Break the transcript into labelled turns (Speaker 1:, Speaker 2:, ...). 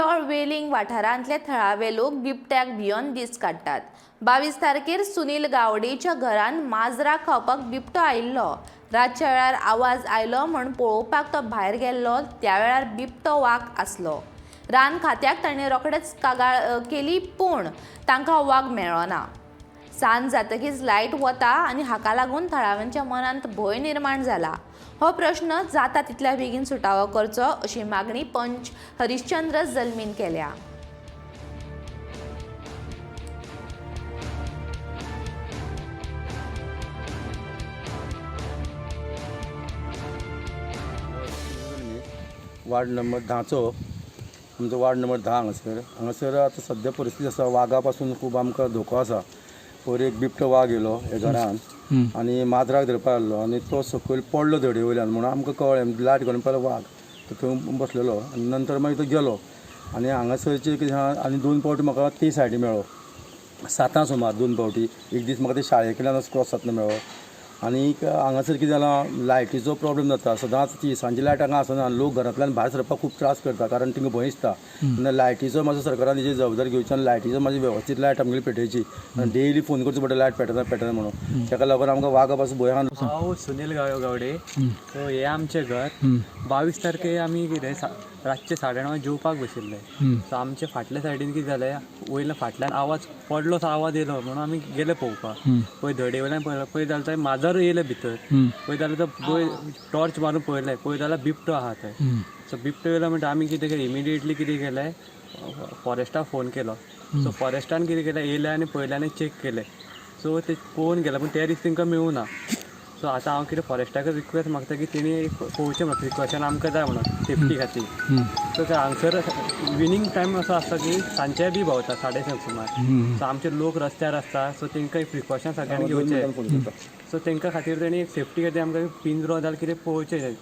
Speaker 1: प्रियोळ वेलिंग वाठारांतले थळावे लोक बिबट्याक भियोन दीस काडटात. 22 तारखेर सुनील गावडेच्या घरान माजरां खावपाक बिबटो आयिल्लो. रातच्या वेळार आवाज आयलो म्हूण पळोवपाक तो भायर गेल्लो, त्या वेळार बिबटो वाग आसलो. रान खात्याक ताणें रोखडेच कागाळ केली, पूण तांकां वाग मेळ्ळो ना. सांज जातकीच लायट वता आनी हाका लागून थळाव्यांच्या मनांत भंय निर्माण जाला. हो प्रश्न जाता तितल्या बेगीन सुटावो करचो अशी मागणी पंच हरिश्चंद्र जल्मीन केल्या.
Speaker 2: वार्ड नंबर 10चो, आमचो वार्ड नंबर 10 हांगासर. हांगासर आतां सद्या परिस्थिती आसा, वागा पासून खूब आमकां धोको आसा. पयर एक बिबटो वाग येयलो हे घरान आनी माजराक धरपाक आयलो आनी तो सकयल पडलो धडये वयल्यान म्हणून आमकां कळ्ळें. लायट घालून पळयल्यार वाग तो थंय बसलेलो आनी नंतर मागीर तो गेलो. आनी हांगासरचे कितें आहा, आनी 2 फावटी म्हाका ते सायडी मेळ्ळो, 7 सुमार 2 फावटी. एक दीस म्हाका ते शाळे कडल्यान क्रॉस जातना मेळ्ळो. आनीक हांगासर कितें जालां, लायटीचो प्रॉब्लम जाता सदांच. तिनसांजची लायट हांगा आसना, लोक घरांतल्यान भायर सरपाक खूब त्रास करता, कारण तांकां भंय दिसता. तेन्ना लायटीचो मातसो सरकारान तेजी जबाबदारी घेवची आनी लायटीचो मातशी वेवस्थीत लायट आमगेली पेटयची. आनी डेली फोन करचो पडटा, लायट पेटना पेटना म्हणून. ताका लागून आमकां वागा पासून भंय आहा.
Speaker 3: हांव सुनील गावडे. सो हे आमचें घर. 22 तारखे आमी कितें रातचे 9:30 जेवपाक बशिल्ले. सो आमचे फाटल्या सायडीन कितें जालें, वयल्या फाटल्यान आवाज पडलो, सो आवाज येयलो म्हणून आमी गेले पळोवपाक. पळय धडे वयल्यान पळय जाल्यार थंय माजर येयलें भितर. पळय जाल्यार तो पळय टॉर्च मारून पळयलें, पळय जाल्यार बिबटो आहा थंय. सो बिबटो येयलो म्हणटा आमी कितें केलें, इमिडिएटली कितें केलें, फॉरेस्टाक फोन केलो. सो फॉरेस्टान कितें केलें, येयलें आनी पळयलें आनी चॅक केलें. सो ते पळोवन गेले, पूण त्या दीस तांकां मेळूं ना. सो आतां हांव कितें फॉरेस्टाक रिक्वेस्ट मागता की तेणी एक पळोवचें म्हणून, प्रिकॉशन आमकां जाय म्हणून सेफ्टी खातीर. सो ते हांगसर इविनींग टायम असो आसता की सांजचे बी भोंवता 6:30 सुमार. सो आमचे लोक रस्त्यार आसता, सो तांकां एक प्रिकॉशन सगळ्यांनी घेवचें.
Speaker 2: फोन करता.
Speaker 3: सो तांकां खातीर तेणी एक सेफ्टी खातीर आमकां पिंजरो जाल्यार कितें पळोवचें.